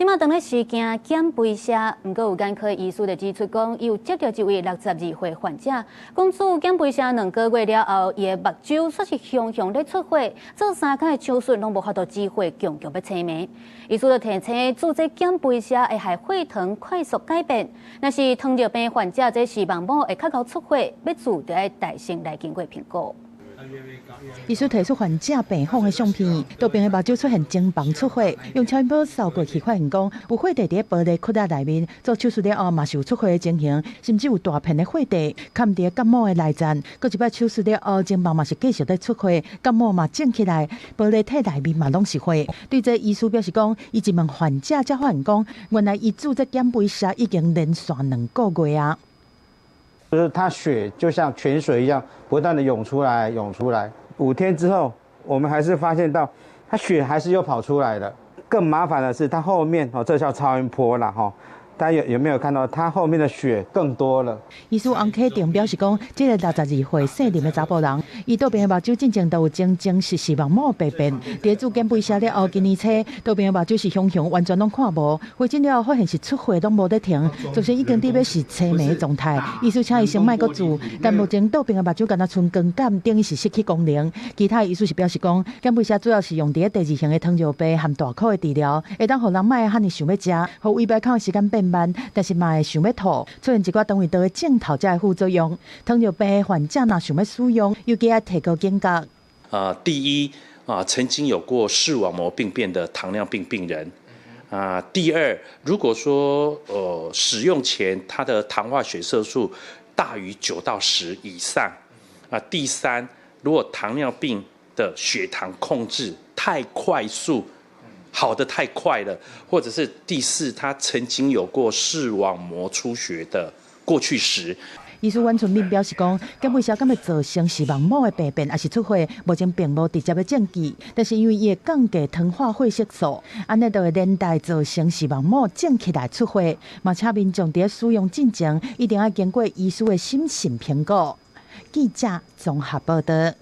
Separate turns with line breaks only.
這馬當咧時行減肥射，毋過有眼科醫師就指出講，伊有接著一位62歲患者，講注減肥射2個月了後，伊的目睭煞是雄雄咧出血，做3工的手術攏無法度止血，強強欲青盲。醫師就提醒，注這減肥射會害血糖快速改變，若是糖尿病患者這視網膜會較𠢕出血，欲注就愛代先來經過評估。
醫師提出患者病房的相片，右邊的目睭出現前房出血，用超音波掃過去，發現講有血塊佇玻璃窟仔內面，做手術了後嘛是有出血的情形，甚至有大片的血塊崁佇角膜的內層。閣一擺手術了後，前房嘛是繼續咧出血，角膜嘛腫起來，玻璃體內面嘛攏是血。對這醫師表示講，伊一問患者才發現講，原來伊注這減肥射已經連續2個月啊。
就是他血就像泉水一樣，不斷的湧出來，湧出來。5天之後，我們還是發現到他血還是又跑出來了。更麻煩的是，他後面哦，這叫超音波了哈。大家有沒有看到，他後面的血更多了？
醫師翁啟定表示講，這个62歲姓林的查埔人，伊右邊的目睭進前都有前前視視網膜病變，佇注減肥射了後，今年初右邊的目睭是雄雄完全攏看無，回診了後發現是出血攏無咧停，造成已經佇欲是青盲狀態。醫師請伊先莫閣注，但目前右邊的目睭干焦賰光感，等於是失去功能。其他醫師是表示講，減肥射主要是用佇第二型的糖尿病和大口的治療，會當予人莫遐爾想欲食，予胃排空的時間變慢，但是嘛會想欲吐，出現一寡腸胃道的症頭才的副作用。糖尿病的患者若想欲使用，尤其愛提高警覺。
第一啊，曾經有過視網膜病變的糖尿病病人。啊，第二，如果說使用前他的糖化血色素大於9到10以上。啊，第三，如果糖尿病的血糖控制太快速，好得太快了，或者是第四，他曾經有過視網膜出血的過去史。
醫師阮春敏表示講，減肥射敢會造成視網膜的病變，抑是出血，目前並無直接的證據。但是因為伊會降低糖化血色素，按呢就會連帶造成視網膜腫起來出血。嘛，請民眾佇使用進前，一定愛經過醫師的審慎評估。記者綜合報道。